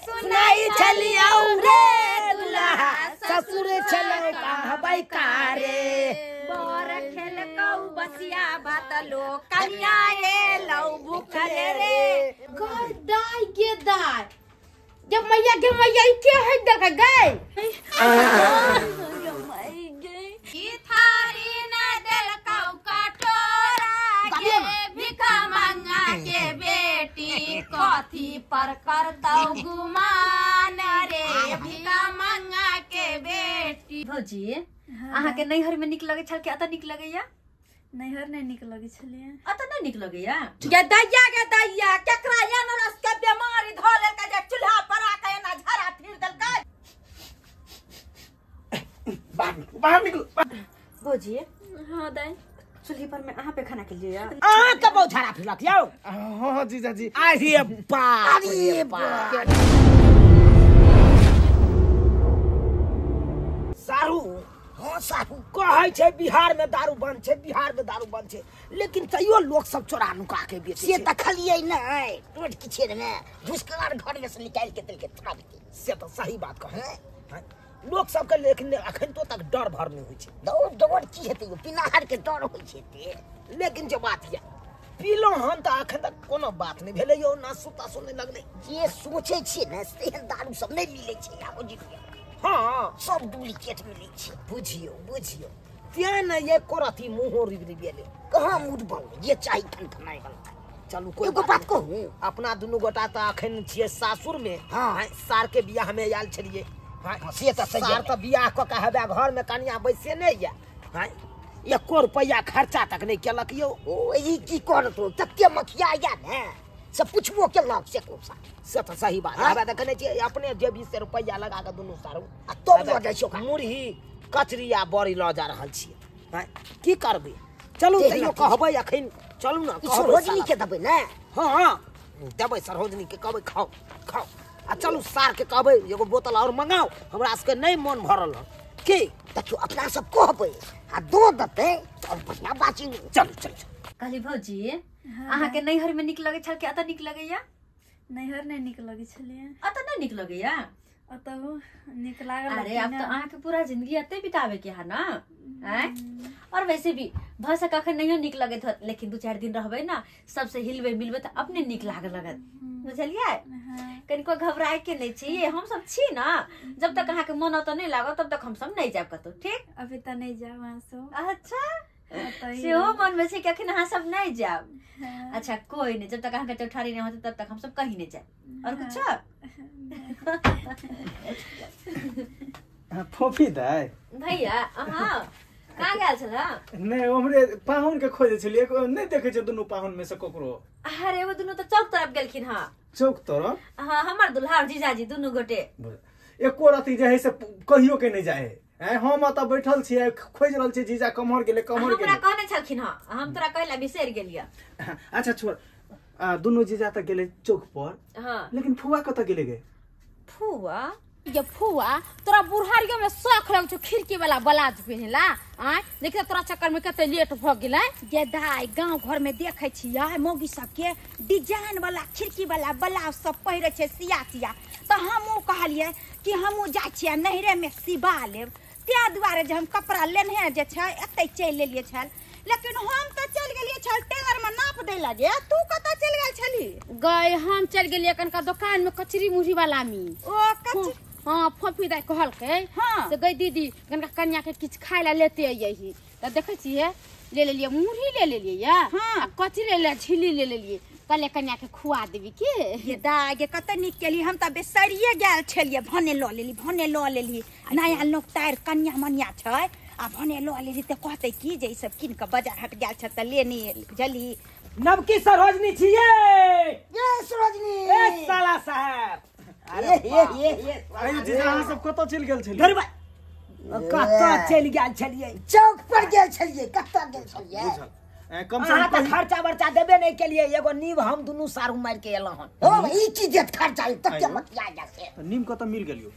सुनाई छलियौ रे दुल्हा ससुर छलौ कहबै कारे। बर खेलकौ बसिया भात लो कनिया एलौ भूखले रे। गय दाय गे दाय जब मैया गे मैया ई के है देख गए ई थारी न देलकौ कटोरा के भिखा मंगा के बेटी कथी पर करतौ गुमान रे भिखा मंगा के बेटी। भौजी अहाँ के नैहर में निक लगे छल कि अतऽ निक लगैया? नैहर नहीं निक लगे छलिए। अतऽ नहीं निक लगैया? गे दैया गे दैया केकरा एना रस के बेमारी धऽ लेलकै जे चूल्हा पर आके एना झरा फिर देलकै। बाहर निकलो। भौजी हां दाई चूल्ही पर में अहाँ पे खाना के लिए अहाँ के बहुत झरा फिरलक यौ। हां हां जीजाजी। अरे बाप रे बाप सारू। हाँ सारू कहै छै बिहार में दारू बंद छै, बिहार में दारू बंद छै, लेकिन तैयो लोग सब चोरा नुका के बेचै से देखलियै नै रोड किछेर में घुसकरार घर में से निकाल के देलकै तुरंत। से तऽ सही बात कहै लोग सबके, लेकिन अखन तो तक डर भर नहीं होइ छै। दौड़ दौड़ की हेतै यौ, पिनाहर के डर होइ छै ते। लेकिन जे बात यऽ पीलहुँ हन तऽ अखन तक कोनो बात नहि भेलै यौ, ना सुता सुनै लगलै। जे सोचै छियै ने तेहन दारू सब नहि मिलै छै आब जी। हाँ सब डुप्लीकेट मिलै छै। बुझियौ बुझियौ तें ने एको रति मुँहो रुबि रुबि गेलै। कहाँ मूड बनलै जे चाही ठनठनाइ वाला। चलू कोई एगो बात कहूँ, अपना दुनू गोटा तऽ अखन छियै सासुर में। हाँ सार के बियाह में आयल छलियै। हाँ से तऽ सही। सार तऽ बियाह कऽ के हेबे घर में कनिया बैसे नहि यऽ। हाँ एको रुपैआ खर्चा तक नहि केलक यौ। ओ ई की करत तते मखिया या ने से पुछबो केलक से कोसा। से तऽ सही बात हबे देखने छियै अपने जेबी से रुपैआ लगा के दुनू सारू आ तब लऽ जाइ छै ओकरा मुरही कचरी आ बड़ी लऽ जा रहल छियै। की करबै चलू तैयो कहबै अखन चलू ने सरोजनी के देबै ने। हाँ हाँ देबै सरोजनी के कहबै खाओ खाओ। आ चलू सार के कहबै एगो बोतल और मंगाओ, हमरा सबके नहीं मन भरल हन की। देखियौ अपना सब कहबै आ दो देतै तऽ बढ़िया बात छै। चलू चलू। कहली भौजी अहाँ के नैहर में निक लगे छल कि अतऽ निक लगैया? नैहर नहीं निक लगे छलिए। अतऽ नहीं निक लगैया? अतऽ निक लागल। अरे अब तो अहाँ के पूरा जिंदगी अतै बितावे के है ना। हैं और वैसे भी भऽ सक अखन नहियो निक लगैत होत, लेकिन 2-4 दिन रहबै ना सबसे हिलबै मिलबै तऽ अपने निक लागऽ लगत। बुझलियै? कनिको घबराए के नहीं छी, हम सब छी ना। जब तक अहाँ के मन अतऽ नहीं लागत तब तक हम सब नहीं जायब कतौ। ठीक? अभी तऽ नहीं जायब अहाँ सब। अच्छा सेहो मन में छै कि अखन अहाँ सब नहीं जायब। अच्छा कोई नहीं, जब तक अहाँ के चौठारी नहीं होते तब तक हम सब कहीं नहीं जायब। और कुछ फोफी दाइ भैया अहाँ कहाँ गेल छला? नहीं हमरे पाहुन के खोजे छलियै, नहीं देखे छै दुनू पाहुन में से ककरो। अरे वो दुनू तऽ चौक तरफ गेलखिन। हाँ चौक तरफ? हाँ हमर दुल्हा और जीजाजी दुनू गोटे। एको रति जे है से कहियो के नहीं जाए है। हम अतऽ बैठल छियै खोज रहल छियै जीजा कम्हर गेलै कम्हर गेलै। हमरा कहने छलखिन। हाँ हम तोरा कहला बिसरि गेलियै। अच्छा छोड़, दुनू जीजा तऽ गेलै चौक पर। हाँ लेकिन फुआ कतऽ गेलै गे? फुआ ये फुआ तोरा बुढ़ारियो में शौख लग छौ खिड़की वाला ब्लाउज पहिनला। आय देख तोरा चक्कर में कते लेट भ गेलै। गे दाइ गांव घर में देखै छियै मौगी सबके डिजाइन वाला खिड़की वाला ब्लाउज सब पहिरै छै सिया सिया। तऽ हमहूँ कहलियै कि हमहूँ जाइ छियै नैहरे में सिबा लेब, ताहि दुआरे जे हम कपड़ा लेने जे छै एतै चलि एलियै छल। लेकिन हम तऽ चलि गेलियै छल टेलर में नाप दै लगे, तू कतऽ चलि गेल छली? गए हम चलि गेलियै कनका दुकान में कचरी मुरही वाला में। ओ कचरी? हाँ फोफी दाइ कहलकै। हाँ से गई दीदी कनका कन्या के किछु खाय ला लेते अइही। तऽ देखै छियै ले लेलियै मुरही ले लेलियै हाँ आ कचरी ले लेलियै झिल्ली ले लेलियै, कहलियै कन्या के खुआ देबी के। ये दाइ गे कते नीक केली, हम तऽ बेसरिये गेल छलियै भने लऽ लेली भने लऽ लेली। नया लोक तार कन्या मनिया छै आ भने लऽ लेली तऽ कहतै की जे ई सब कीन कऽ बाजार हट गेल छै तऽ लेने एली। बुझली? नवकी सरोजनी छियै। ये सरोजनी ए साला साहब। अरे ये ये ये अरे जीजा अहाँ सब कतऽ चलि गेल छलियै? कतऽ चलि गेल छलियै? चौक पर गेल छलियै। कतऽ गेल छलियै? कम से अहाँ कम तऽ खर्चा बर्चा देबे नहीं केलियै, एगो नीब हम दुनू सारू मारि के एलहुँ हन। ओ ई की देत खर्चा तते मतिया जा से। नीम कतऽ मिल गेलियौ?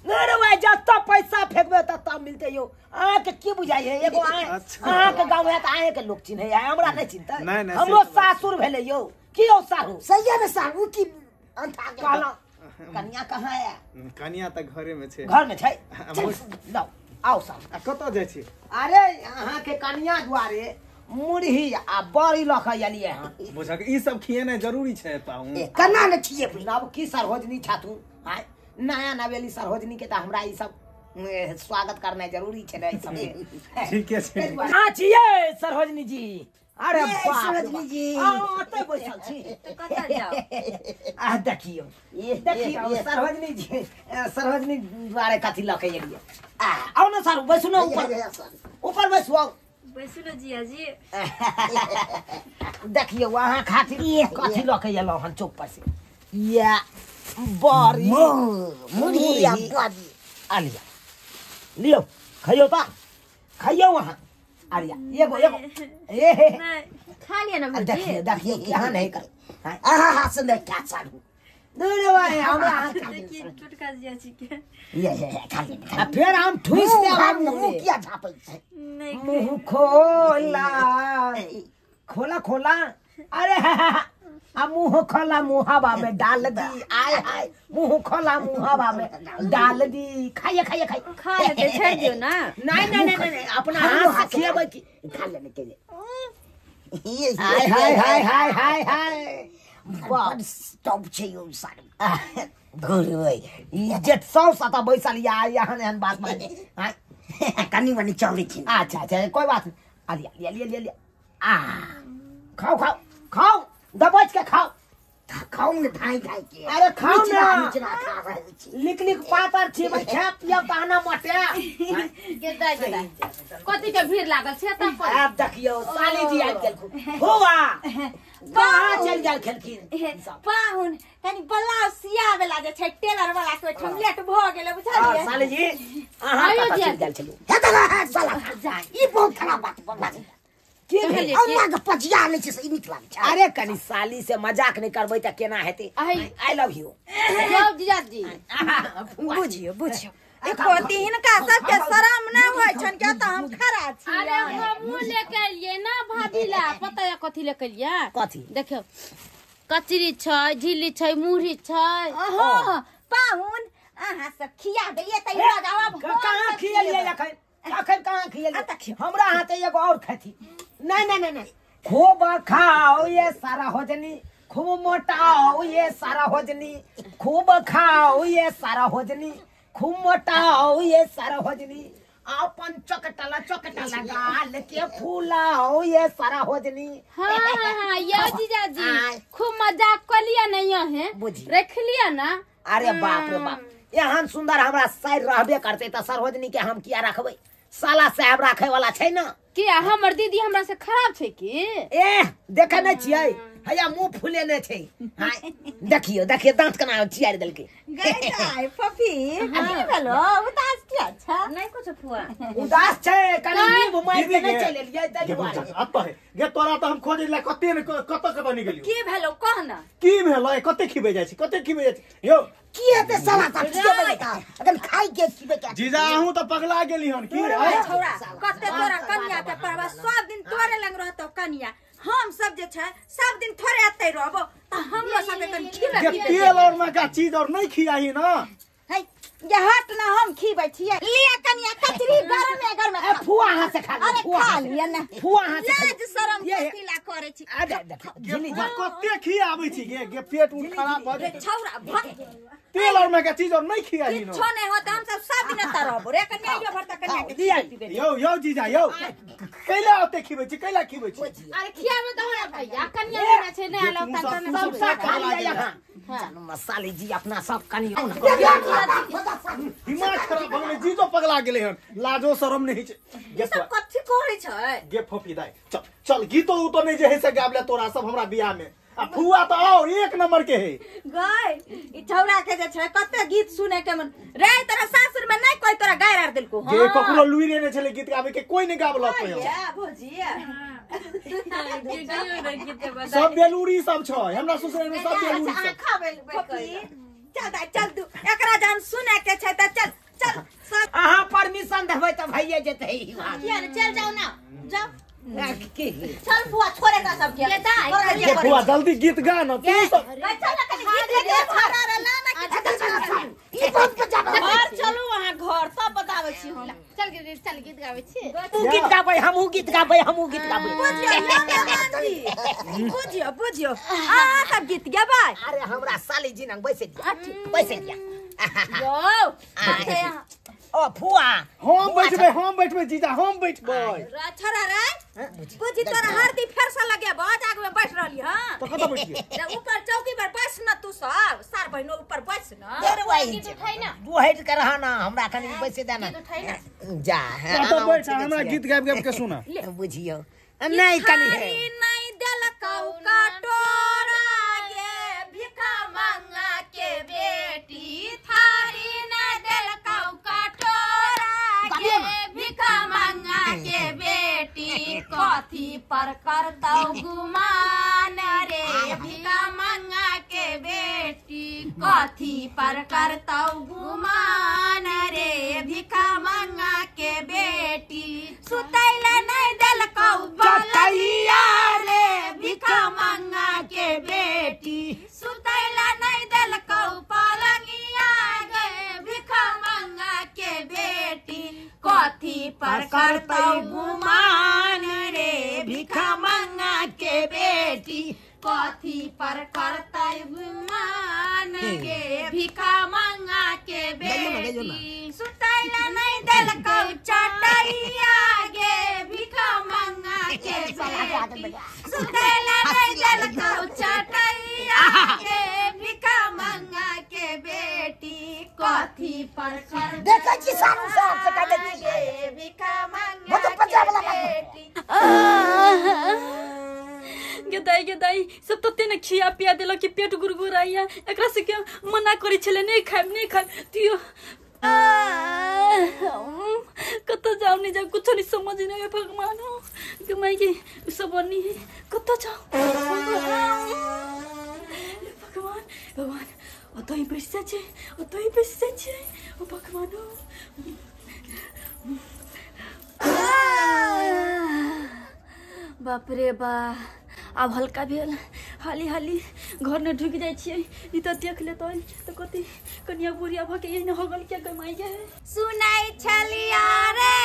नहीं रे भाई जतऽ पैसा फेंकबे ततऽ मिलते यौ। अहाँके की बुझाइ है? एगो अहाँके गाँव है तऽ अहाँके लोक चिन्है है, हमरा नहीं चिन्हतै। हमरो सासुर भेलै यौ। की यौ सारू? सही में सारू की अंधा कहलहुँ कनिया कहाँ है? कनिया त घरे में छै। घर में छै। लाओ आओ साहब। आ कतऽ जाइ छी? अरे अहाँ के कनिया दुआरे मुरही आ बड़ी लऽ के एलियै हँ। बुझक ई सब खिएनाइ जरूरी छै पाहुन। केना ने खिएबै? नव की सरोजनी छथुन, आँय नया नवेली सरोजनी के तऽ हमरा ई सब स्वागत करनाइ जरूरी छै ने ई सब। ठीके छै। अहाँ छियै सरोजनी जी? अरे बाप सरोजनी जी ओतै बैसल छी। तऽ कतऽ जाउ? आ देखियौ देखियौ सरोजनी जी, सरोजनी दुआरे कथी लऽ के एलियै। आउ ने सर, बैसू ने ऊपर, ऊपर बैसू। आउ बैसू ने जिया जी। देखियौ अहाँ खातिर कथी लऽ के एलहुँ हन चौक पर से। या बड़ी मुरही आ बड़ी। आ लिअ लियौ खइयौ तऽ खइयौ अहाँ। अरे एगो एगो ए खा लिअ ने भौजी। देखियौ देखियौ केहन नहीं करे। अहाँ हाथ से नहि खा सारू। दूर भाई हमरा हाथ टुटका जिया जी के। ये खा ले। आ फेर हम ठुस देब। हम मुँह किया झापै छै? मुँह खोला खोला खोला। अरे आ मुँह खोला मुहावा में डाल दी। आय हाय मुँह खोला मुहावा में डाल दी। खाइए खाइए खाइए खा लेते छोड़ दियौ ना। नहीं नहीं नहीं नहीं अपना हाथ से खिएबै की। खा लेने के लिए। हाय हाय हाय हाय हाय हाय बड़ स्टॉप छै यौ सारू। घुरबै इज्जत सौ सता बैसल या यहाँ एहन बात माने। कनी मनी चलै छै। अच्छा अच्छा कोई बात नहीं। आ लिया लिया लिया लिया आ खाओ खाओ खाओ दबोच के खाओ। खाओ ने धाई धाई के। अरे खाओ ना। निचला खा रहल छी। लिक लिक पातर छी भाई खा पियब तहना मोटे। गेदा गेदा कथी के भीड़ लागल छै त पर। आब देखियौ साली जी आबि गेलखुन। फुआ कहाँ चलि गेल खेलखिन? पाहुन कनी ब्लाउज सियाबे ला जे छै टेलर वाला के ओहिठाम लेट भऽ गेलै बुझलियै। साली जी अहाँ कतऽ चलि गेल छलहुँ? हे तऽ साला ई बहुत खराब बात बोलला। की भेल? अम्मा के पजिया लै छै से ई नीक लागै छै। अरे कनी साली से मजाक नहि करबै तऽ केना हेतै? I love you. जाउ जीजाजी। बुझियौ बुझियौ एको हिनका सबके शरम नहि होइ छनि किया तऽ हम खड़ा छी। अरे हमहूँ लेके एलियै ना भाभी ला। पता है कथी लेके एलियै? कथी? देखियौ कचरी छै, झिल्ली छै, मुरही छै। हँ पाहुन अहाँ सब खिया देलियै तऽ कहाँ खियलियै अखन? अखन कहाँ खियलियै? हमरा हाथे एगो और खेती। नहीं नहीं नहीं खूब खाओ ये सारा होजनी, खूब मोटाओ ये सारा होजनी, खूब खाओ ये सारा होजनी, खूब मोटाओ ये सारा होजनी, अपन चकटला चकटला गाल के फूलाओ ये सारा होजनी। हाँ हाँ हाँ यो जीजाजी खूब मजाक कर लिया नहीं है रख लिया ना। अरे बाप रे बाप एहन सुंदर हमरा साइर रहबे करते त सरोजनी के हम किया रखबै? साला साहब राखे वाला छै ना। किया हमर दीदी हमरा से खराब छै की? ए देखे नै छियै हैया मुंह फुलेने छै। हां देखियो देखियो दांत केना चियार देलकै। गई दाई फफी की भेलो? उदास किया छ? नहीं कुछ फुआ उदास छै कनी नींब मारि के नै चलि एलियै तै दुआरे। अब है गे तोरा त हम खोजै ला कते ने कत कत निकलियो। की भेलो कह ना? की भेलो? कते खिबै जाइ छी कते खिबै जाइ छी यौ? की हेतै साला सब खिएबै त अखन खाइ के खिबै के? जीजा अहूँ त पगला गेली हन की? छौड़ा कते तोरा कनिया के परवा सब दिन तोरे लंग रहतौ कनिया, हम सब जे छै सब दिन थोड़े एतै रहबो त हमरो सब के कनि खिबै के तेल और मका चीज और नहीं खियाही ना। है ये हट ना हम खिबै छियै। लिया कनिया कचरी गरमे गरमे। ए फुआ हाथ से खा ले, फुआ खा लिया ना फुआ हाथ से। लाज शरम कथी ला करै छी? अरे देख झिली कते खियाबै छी गे गे पेट उठ खराब भ जेतै। छौड़ा भक तेल और मका चीज और नहीं खियाही ना। किछो नहीं होत हम सब सब दिन एतऽ रहबो रे कनिया यो भरता कनिया के। यौ यौ जीजा यौ कैला ओते खिबै छी कैला खिबै छी? अरे खियाबे त हमरा भैया कनिया लेना छै नै आलो त सब सा खा लिया यहाँ। जानू मसाली जी अपना सब कनिया दिमाग खराब भ गेलै। जीजो पगला गेलै हन लाजो शरम नहीं छै। ई सब कथी करै छै? गे फोफी दाई चल चल गीतो उतो नहीं जे है से गाबले तोरा सब हमरा बियाह में। आ फुआ त और एक नंबर के है गई। ई छौड़ा के जे छै कते गीत सुने के मन रे। तोरा सासुर में नहीं कोई तोरा गायर आर देलको? गे ककरो लुइरे नै छले गीत गाबे के कोई नहीं गाबलक या भौजी सब बेलूरी सब छै हमरा ससुर में सब बेलूरी सब। चल दाई चल तू एकरा जहन सुने के छै त चल चल सब। अहाँ परमिशन देबै त भइए जेतै। किया ने चल जाओ ना जाओ। की चल फुआ छोड़े का सब के ये फुआ जल्दी गीत गा ना तू सब। चल ना कनी गीत रे छोड़ा रे ला ना। गीत गाबै छी। तू गीत गाबै, हमहू गीत गाबै, हमहू गीत गाबै। बुझियो बुझियो बुझियो आ सब गीत गाबै। अरे हमरा साली जी नंग बैसे दिया, बैसे दिया। यो ओ फुआ हम बैठबै, हम बैठबै जीजा, हम बैठबै। छोरा रे बुझी तोरा हरदी फेर से लगे बहुत आग में बैठ रहली। हां तो कत बैठिए? ऊपर चौकी पर बैस न तू सब सार बहिनो ऊपर बैस न। अरे वही दू हट कर रहा ना, हमरा कनी बैसे देना। जा तो बैठ, हमरा गीत गाब गाब के सुना। बुझियो नहीं कनी है नहीं देलकौ कटोरा गे भिखा मंगा के बेटी, थारी नहीं देलकौ कटोरा गे भिखा मंगा के बेटी, कथी पर करतौ गुमान रे भिखा मंगा के बेटी, कथी पर करतौ गुमान रे भिखा मंगा के बेटी, सुतैले नहीं देलकौ चटैया रे भिखा मंगा के बेटी, सुतैला नहीं देलकौ पलंगिया गे भिखा मंगा के बेटी, कथी पर करतौ गुमान रे भिखा मंगा के बेटी, कथी पर करतै गुमान गे भिखा मंगा के बेटी, सुतैला नहीं देलकौ चटैया गे भिखा मंगा के बेटी, सुतैला नहीं देलकौ चटैया गे भिखा मंगा के बेटी, कथी पर करतै देखै छी सारू साहब से कहै छी गे भिखा मंगा के बेटी। गेदाई गेदाई सब तो तेने खिया पिया देलक कि पेट गुरगुराइया, एकरा से के मना करै छले नहीं खाइब नहीं खाइब। तियो कत जाओ नहीं जाओ कुछ नहीं समझ नहीं आवे भगवान हो गमाई के सब नहीं है कत जाओ भगवान भगवान ओतही बैस जाइ छै, ओतही बैस जाइ छै ओ भगवान हो। बाप रे बा आब हल्का भेल, हाली हाली घर में ढुकि जाइ छियै, ई तऽ देख लेतै तऽ कथी कनिया बुढ़िया भऽ के एहन हो गेल क्या गमाइ गे। सुनै छलिया रे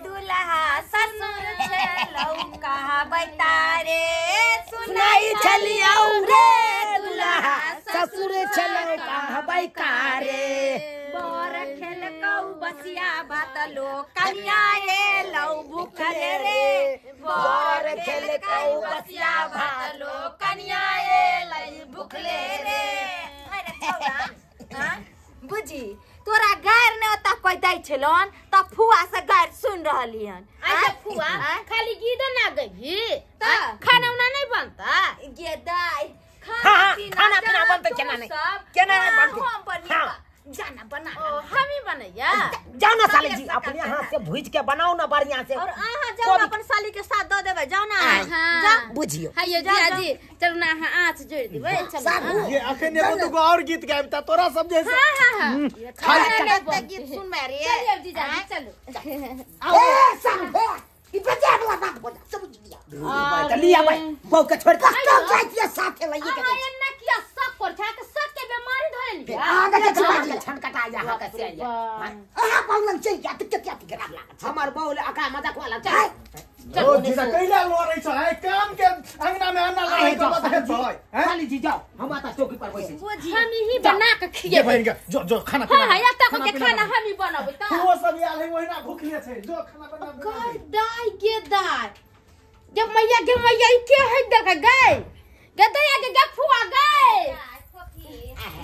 दुल्हा ससुर छलौ कहबैता रे, सुनै छलिया रे दुल्हा ससुर छलौ कहबैता रे, बर खेलकौ बसिया भात लो कनिया एलौ भूखल रे, बर खेलकौ बसिया भात लो कनिया एलै भूखले रे। अरे छौड़ा बुझी तोरा गारि ने ओता कोई दै छलन त फुआ से गारि सुन रहली हन। अच्छा फुआ खाली गीत ना गई त खाना उना नहीं बनता गे दाई? खाना पीना बनतै केना नहीं, केना नहीं बनतै? हम बनेबा जाना बना हम ही बनैया जाना साली जी अपने हाथ से भूज के बनाओ ना बढ़िया से। और अहाँ जाओ अपन साली के साथ the देबै जाओ ना। हां बुझियो हां जिया जी चलू ना अहाँ आँच जोड़ देबै। चलू ये अखन एगो दुगो और गीत गायब त तोरा सब जैसे। हां हां खाली गीत सुनबै रे। चलिए जीजा जी चलू। ए साहब ई बजा वाला बात बोला समझ लिया त लिया भाई बहू के छोड़ के कतौ जाइ छियै साथे लइए के अहाँ एना किया शक कर छा के शक के बीमारी धरे लिया आगा के छिपा छनकटा जा हा के से आइया अहाँ बहु चलि जा त कते खराब लागत हमर बहू ले अका मजाक वाला चल। ओ जीजा कैला लड़ै छ है काम के अंगना में अन्ना लड़ै के बात है भाई। साली जी जाओ हम आता चौकी पर बैसे हम ही बना के खिएबै बहिन के जो जो खाना पीना। हां या तक के खाना हम ही बनाबै त वो सब आयल है ओहिना भूखले छै जो खाना बना। गय दाई गे दाई गे मैया ई के है देख गय गे दैया गे गे फुआ गय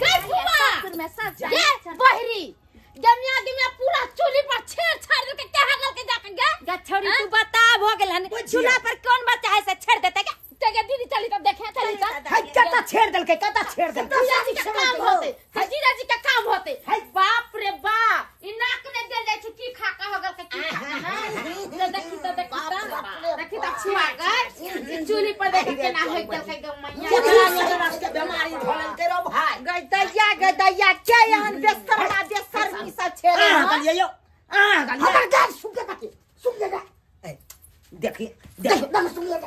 गय फुआ गे बहरी गमिया गमिया पूरा चूल्ही पर छेड़ छाड़ के के हगल के जाके गे गे छोरी तू बता भ गेल हन चूल्हा पर कौन बच्चा है से छेड़ देते के ते दीदी चली तब देखे चली त है कता छेड़ देलकै, कता छेड़ देलकै जीजा जी के काम होते, जीजा जी के काम होते। बाप रे बाप ई नाक ने देल जाय छै की खा के हगल के की खा के। हां देखी त देखी त देखी त छुआ गए चूल्ही पर देख के ना होय देलकै गे मैया के बीमारी धरलकै रो भाई। गई दैया गे दैया के एहन बेसरमा बेसरमी सब छेड़े अहाँ गलियै यौ, अहाँ गलियै। हमर गाल सुन के बाकी सुन ले देखिए देख देख सुन ले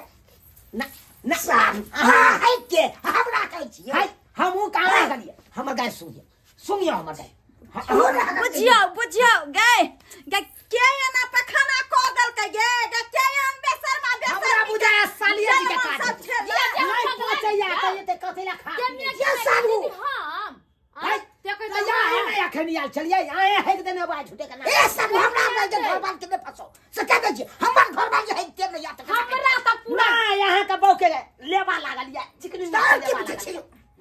ना ना अहाँ है के हमरा कहै छियै है हमहू कहाँ गलियै हमर गाय सुनियो सुनियो हमर गाय। बुझियो बुझियो गए गए के एना पखाना क देलकै गे गे के एहन बेशर्मा हमरा बेशर्मी बुझाया सालिया जी के जनमन काज सब छेलै। नहीं पहुंचैया त एते कथी ला खा ये साधु हम है, ते त यहाँ है ना अखन आयल छलियै आए हेक देने बा झूठे के ना ए सब हमरा हमरा के घर बार के में फसो से कह दे छी हमर घर बार जे है ते नहीं आता हमरा त पूरा ना यहाँ के बहू के लेबा लागल या चिकनी सार के बुझे छी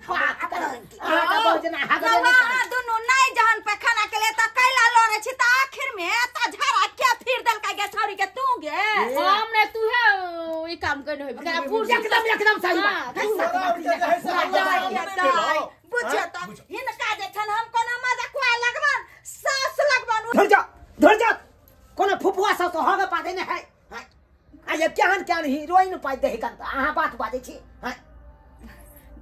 बात अहाँ के बहू जेना हगबे रवा नहि करै। दुनू नहीं जहन पैखाना के ले त कैला लड़े छी त आखिर में त झाड़ा के फिर देलकै गे छौरी के तू गे हम ने तू है ई काम करने होबे करा पुरुष एकदम एकदम सही बात तोरा और के जे है से हल्ला दाइ, नहि भेलौ। बुझियो त हिनका जे छन हम कोनो मजाक हुआ लगबन सास लगबन धर जा धर जा कोनो फुफुआ सब तो हग पादे ने है हैं? आ ये केहन केहन हीरोइन पाइ दे कन अहाँ बात बाजै छी हैं?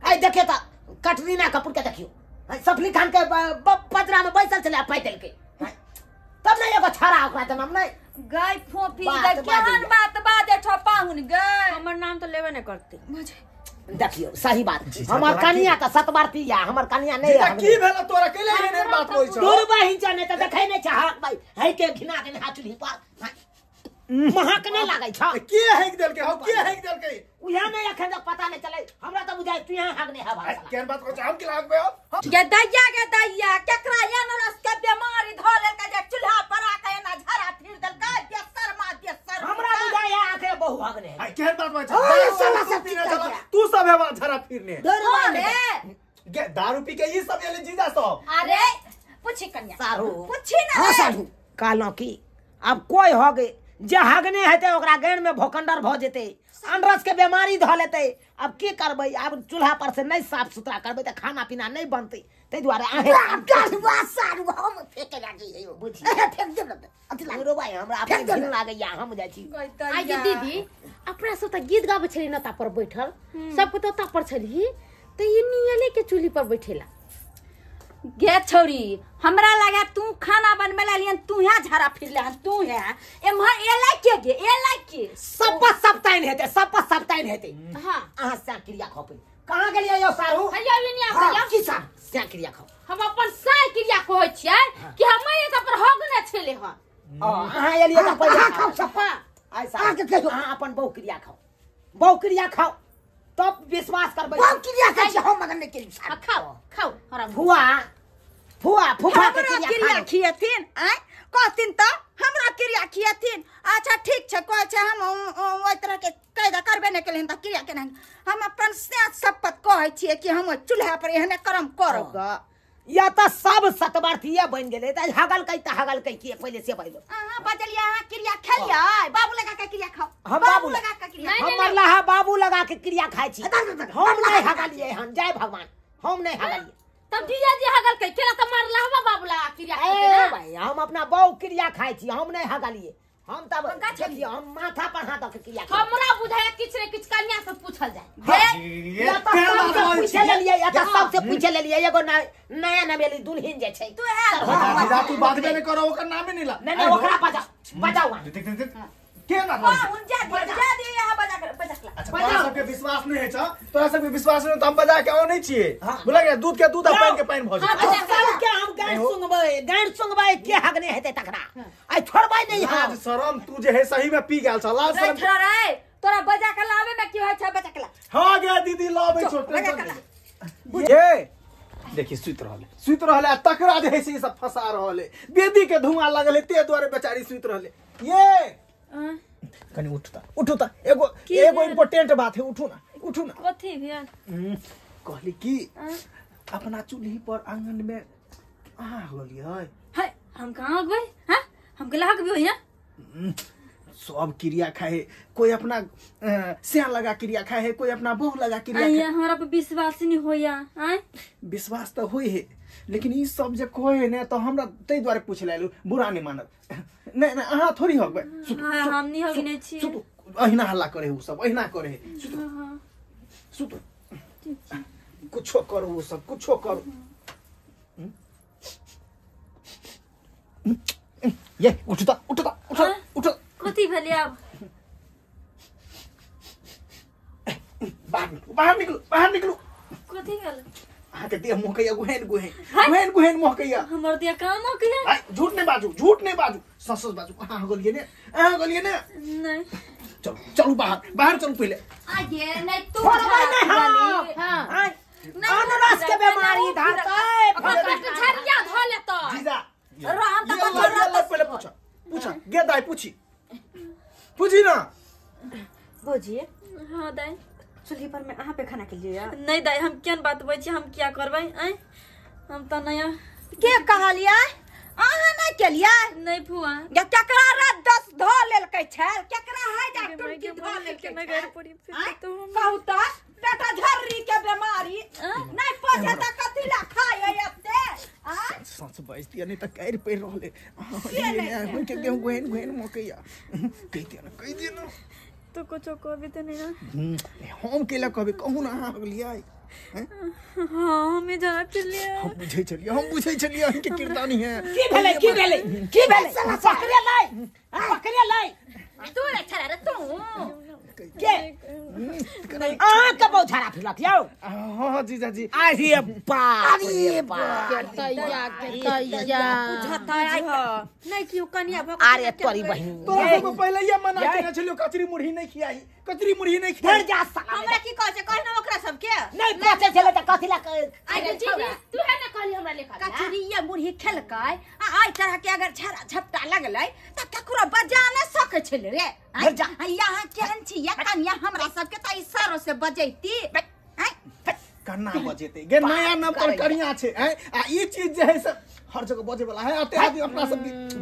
आइ देखे त कटरीना कपूर के देखियो हैं, सफली खान के पजरा में बैसल छलै आ पाइ देलकै हैं? तब ने एगो छाड़ा ओकरा जनम नहि गई फोफी बात गई केहन बाजैया। बात बाजे छौ पाहुन गई हमर नाम तो लेबे नहीं करते देखियो सही बात जीजा हमर तोरा कनिया त सत बार पिया हमर कनिया नहीं जीजा की भेल तोरा कैले एहन एहन बात बोलै छौ दूर बहिन छ नहीं त देखै नहीं चाह भाई है के घिना के हाथ चूल्ही पर हैं? महक नहीं लागै छ के हेक देलकै हौ के हेक देलकै उहे नहीं अखन तक पता नहीं चले हमरा त बुझाय तू यहाँ हगने हवा आइ, केहन बात कहै छौ हम की लागबै हौ गे दैया गे दैया केकरा एहन रस के बेमारी धऽ लेलकै जे चूल्हा पर आके एना झाड़ा फिर देलकै बेशर्मा बेशर्मा हमरा बुझाय आखे बहु हगने है आइ, केहन बात बोलै छौ अरे दारू साला तू सब पीने ठीक छला, है। तू सब हेबा झरा फिरने दूर हाँ बहिन रे गे दारू पी के ई सब एले जीजा सब अरे पूछी कन्या सारू पूछी ना हां रे। साधु कहलहुँ की आब कोई हो गए जे हगने हेतै ओकरा गैर में भोकंडर भऽ जेतै अनरस के बीमारी धऽ लेतै अब की करबै आब चूल्हा पर से नहीं साफ सुथरा करबै तऽ खाना पीना नहीं बनतै ताहि दुआरे अहें गढ़वा सारू हम फेके लागी है बुझी। फेंक देब न अथी लाग रो भाई हमरा अपने फेंक दे घिन लागैया हम जाइ छी आइ गे दीदी अपना सब त गीत गाबै छली न पर बैठल सबके तो पर छली त ये नियले के चूल्ही पर बैठेला गे छौरी हमरा लगा तू खाना बनबे लियन तू यहाँ झाड़ा फिरले हन तू है एम्हर एलै के गे एलै के सब पर सब ताइन हेतै सब पर सब ताइन हेतै हां अहाँ सैं क्रिया खपै कहाँ गेलियै यौ सारू हैया विनिया हां भैया की सार सैं क्रिया खाउ हम अपन साय क्रिया कहै छियै कि हम एत पर हग ने छेले हन अहाँ एलियै तऽ पहिले अहाँ खाउ सब आइ सारू अहाँके कहियौ। अहाँ अपन बहु क्रिया खाउ बहु क्रिया खाउ तब विश्वास करबै हम क्रिया खाइ छी हम मगन नहि केली सार हाँ, खाओ खाओ हराम फुआ फुआ फुफा के हमरा क्रिया क्रिया खा खियथिन आँय कहथिन तऽ हमरा क्रिया खियथिन अच्छा ठीक छै कहै छै हम ओहि तरह के कैदा करबे नहि केलिहन तऽ क्रिया केना हम अपन साँच शपथ कहै छियै कि हम ओहि चूल्हा पर एहने करम करब गऽ या तऽ सब सतबरथिये बनि गेलै तऽ हगलकै तऽ हगलकै के पहिले से पहिले अहाँ बजलियै अहाँ क्रिया खेलियै बाबू लगा के क्रिया खाउ हम बाबू लगा के क्रिया नहीं, हम नहीं, मरला बाबू लगा के क्रिया खाइ छी हम नहीं हगलियै हन जय भगवान हम नहीं हगलियै तब जीजा जी हगल के केला त मारला हवा बाबू लगा क्रिया ए खेते ना भाई हम अपना बहु क्रिया खाइ छी हम नहीं हगलियै हम तब देखियौ हम माथा पर हाथ दऽ के क्रिया खाइ हमरा बुझाया किछ ने किछ कन्या से पूछल जाए या तऽ सबसे पूछे लेलियै या तऽ सबसे पूछे लेलियै एगो नया नवेली दुल्हन जे छै तू आयल जीजा तू बातबे नहि करो ओकर नामे नहि ला नहीं नहीं ओकरा बजाओ बजाओ अहाँ। देख देख देख केहन बात बोलै छौ? पाहुन जा दिअ जा दिअ यहाँ बजा के बजा के ला। अच्छा तोरा सबके विश्वास नहि होइ छौ तोरा सबके विश्वास नहि तऽ हम बजा के आनै छियै बुझलक ने दूध के दूध आ पानि के पानि भऽ जेतै सबके हम गारि सुनबै गारि सुनबै के हगने हेतै तकरा आइ छोड़बै नहि हम लाज शरम तू जे है सही में पी गेल छ लाज रे शरम छोरा रे तोरा बजा के लाबे में की होइ छै बजा के ला हाँ गे दीदी लाबै छौ बजा के टेंशन ला। नहीं ये देखी सुति रहल सुति रहल आ तकरा जे है से ई सब फंसा रहल है बेदी के धुआं लागल है ते दुआरे बेचारी सुति रहल है ये कनी उठता उठू त एगो एगो इम्पोर्टेंट बात है उठू ना उठू ना कथी भेल कहली कि अपना चूल्ही पर आंगन में अहाँ होलियै है हम कहाँ गए हैं हम के लाग भी यहाँ सब क्रिया खाए कोई अपना स्या लगा क्रिया खाए है कोई अपना बहू लगा क्रिया खाए आइया हमरा पर विश्वास नहीं होया आय विश्वास तऽ होइ है लेकिन ई सब जे कहै है ने तऽ हमरा ताहि दुआरे पूछे लए बुरा नहि मानब नहि नहि अहाँ थोड़ी हकबै सुतू, हाँ, सुतू, हम नहीं हकने छियै। सुतू अहिना हल्ला करे है उ सब अहिना करे है सुतू सुतू कुछो करू उ सब कुछो करू ये उठू तऽ उठू तऽ उठू उठू कथी भेलै आब बाहर निकलू बाहर निकलू बाहर निकलू कथी भेल अहाँ के देह मोहकैया गुहेन गुहेन गुहेन गुहेन मोहकैया हमर देह कहाँ मोहकैया? झूठ नहीं बाजू, झूठ नहीं बाजू, सच सच बाजू। अहाँ गेलियै ने, अहाँ गेलियै ने? नहीं। चलू चलू बाहर, बाहर चलू पहिले। आगे नहीं तू छोड़बै नहीं हम। हां अनारस के बीमारी धरतै, झरिया ध लेतै। जीजा हम त पहिले पूछ पूछ गे दाई, पूछी पूछी ना भौजी। हां दाई, चूल्ही पर में अहाँ पे खाना के लिए? नहीं दाई, हम केहन बात बजै छी, हम क्या करबै? आँय हम त नया के कहलियै अहाँ नहीं केलियै? नहीं फुआ। या केकरा रात 10 धो लेलकै छल, केकरा है जा टुनकी धो लेलकै? कहू त बेटा झर्री के बीमारी नहीं पचे त कथी ला खाय एते? सच बाजि दिया, नहीं त कारि पड़ि रहलै। के देह गुहेन गुहेन मोकैया। कहि दिया ना, कहि दिया ना। तो कुछो कहबे त नहीं ना? हम केला कहबे, कहू ना अहाँ गेलियै? हाँ हमें जाना चलिए। हम बुझै छलियै, हम बुझै छलियै अहाँके किरदानी है। की भेलै, की भेलै, की भेलै? पकड़े लै, पकड़े लै। तू रे छड़ा रे तू के अहाँ के बौछारा फिरलक यौ? हाँ जीजा जी। अरे बाप रे बाप, तैया के तैया बुझतै नहीं कियो कनिया भ। अरे तोरी बहिन, तोरा सबके पहिले ये मना केने छलियौ कचरी मुरही नहीं खियाई, कचरी मुरही नहीं खियाई। जा साला, हमरा की कहै छै कहि न ओकरा सब के नहीं पचे छलै त कथि ला? आइ जीजी तू है ना कहली हमरा लेखा कचरीया मुरही खेलकै आ आइ तरह के अगर झरा झपटा लगलै त ककरो बजा न सकै छलै रे। यहाँ केहन छी या कनिया हमरा सबके त इशारो से बजैती। कन्ना बजेतै गे, नया नंबर कनिया छै आ ई चीज जे है से हर जगह बजे वाला है। आते आदमी अपना सब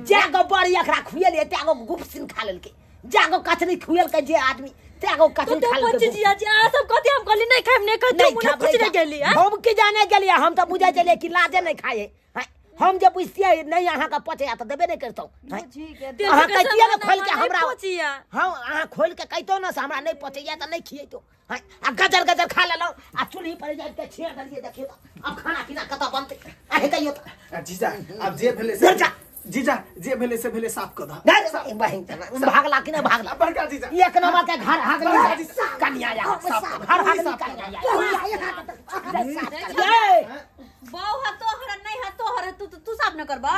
जागो बड़ी एकरा खुएलियै त्यागो गुपसिन खा लेलकै, जागो कचरी खुएलकै जे आदमी त्यागो कचरी खा लेलकै। तो जी आज आ सब कहती हम कहली नहीं खाइम, नहीं खाइम, नहीं कुछ नहीं गेली। हम की जाने गेलियै, हम त बुझै छलियै कि लाजे नहीं खाए। हम जब बुझतियै नहीं अहाँ का पचे त देबे नहीं करतौ। अहाँ कहितियै ने खोल के हमरा, हां अहाँ खोल के कहितौ न से हमरा नहीं पचैया त नहीं खियैतौ। आ गजर गजर खा लेलौ आ चूल्ही पर जाय के छेड़ देलियै। देखियौ अब खाना पीना कतऽ बनतै? अहे कहियौ त जीजा, अब जे भेलै से जीजा, जे भेलै से भेलै, साफ क द। बहिन भागला कि नहीं भागला? बड़का जीजा एक नंबर के घर भागली कनिया या घर भागली कनिया या। बहु ह तोहर नहीं ह तोहर, तू तू साफ न करबा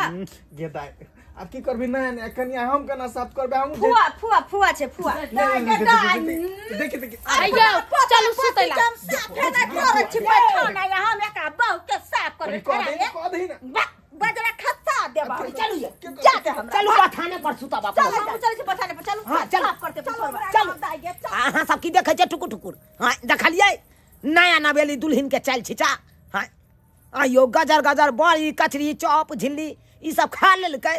गे दाई? अब की करबी? नया नया कनिया हम केना साफ करबे? हम फुआ फुआ फुआ छै फुआ। देखि देखि आइयो चलू सुतैला। हम साफ नै करै छी पैखाना, हम एकरा बहु के साफ करै। कह दही ना बजरा खसा देबा। चलू जा दे हमरा, चलू बथाने पर सुता बाप। चल हम चलै छी बथाने पर, चलू साफ करते चलू। अहाँ सब की देखै छै टुकुर टुकुर? हां देखलियै नया नवेली दुल्हन के चाल छिचा। हां आइयो गजर गजर बड़ी कचरी चॉप झिल्ली ई सब खा लेलकै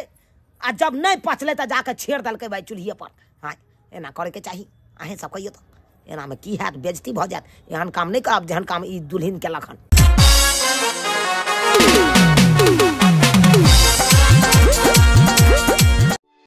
आ जब नहीं पचलै त जाके छेड़ देलकै भाई चूल्हिए पर। हाँ एना करैके चाही। अहें सब कहियौ त एनामे की हैत? बेइज्जती भऽ जायत। एहन काम नहीं करब जेहन काम ई दुल्हन केलक हन।